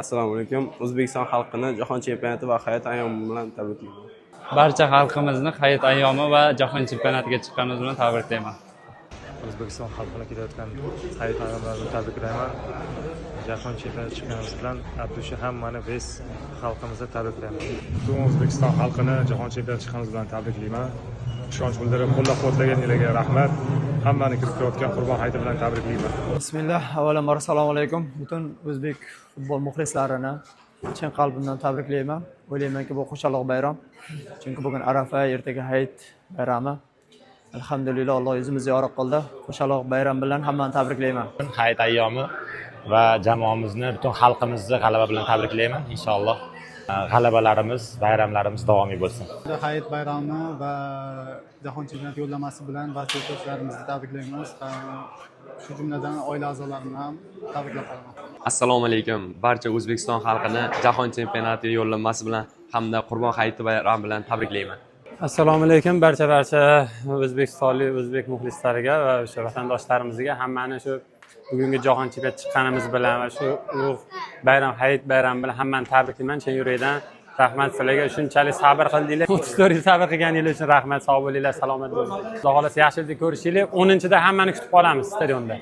Assalomu alaykum. O'zbekiston xalqini Jahon chempionati va hayit ayyomi bilan tabriklayman. Barcha xalqimizni hayit ayyomi va jahon chempionatiga chiqqanimiz bilan tabriklayman. O'zbekiston xalqini kelayotgan hayit bayrami bilan tabriklayman. Jahon chempionati chiqqanimiz bilan от hammani, весь xalqimizni tabriklayman. Butun O'zbekiston xalqini jahon chempionati chiqqanimiz bilan tabriklayman. Ishonch bildirib qo'llab-quvvatlaganinglarga rahmat. Hammani kirib kelayotgan Qurbon hayiti bilan tabriklayman. Bismillah. Avvalambor, assalomu alaykum. Butun o'zbek futbol muxlislarini chin qalbimdan tabriklayman. O'ylaymanki, bu xushalliq bayram. Chunki bugun Arafa, ertaga hayit bayrami. Alhamdulillah, Alloh yuzimizni yorug' qildi. Xushalliq bayram bilan hammani tabriklayman. Hayit ayyomi va jamoamizni, butun xalqimizni g'alaba bilan tabriklayman. Inshaalloh, g'alabalarimiz, bayramlarimiz davomiy bo'lsin. Hayit bayrami va jahon chempionati yo'llanmasi bilan barcha yurtdoshlarimizni tabriklaymiz. Shu jumladan oila a'zolarimni ham tabriklab qolaman. Assalomu alaykum. Barcha O'zbekiston xalqini jahon chempionati yo'llanmasi bilan hamda Qurbon hayiti bayrami bilan tabriklayman. Assalomu alaykum barcha o'zbekistonlik o'zbek muxlislariga va o'sha vatandoshlarimizga. Hammani shu bugungi jahon chempionati chiqqanimiz bilan va shu ulug' bayram, hayit bayrami bilan hammani tabriklayman chin yurakdan. Rahmat sizlarga, shunchalik sabr qildinglar. 34 yil sabr qilganinglar uchun rahmat. Sog' bo'linglar, salomat bo'linglar. Xudo xohlasa, yaxshilikda ko'rishaylik. 10-da hammani kutib qolamiz stadionda.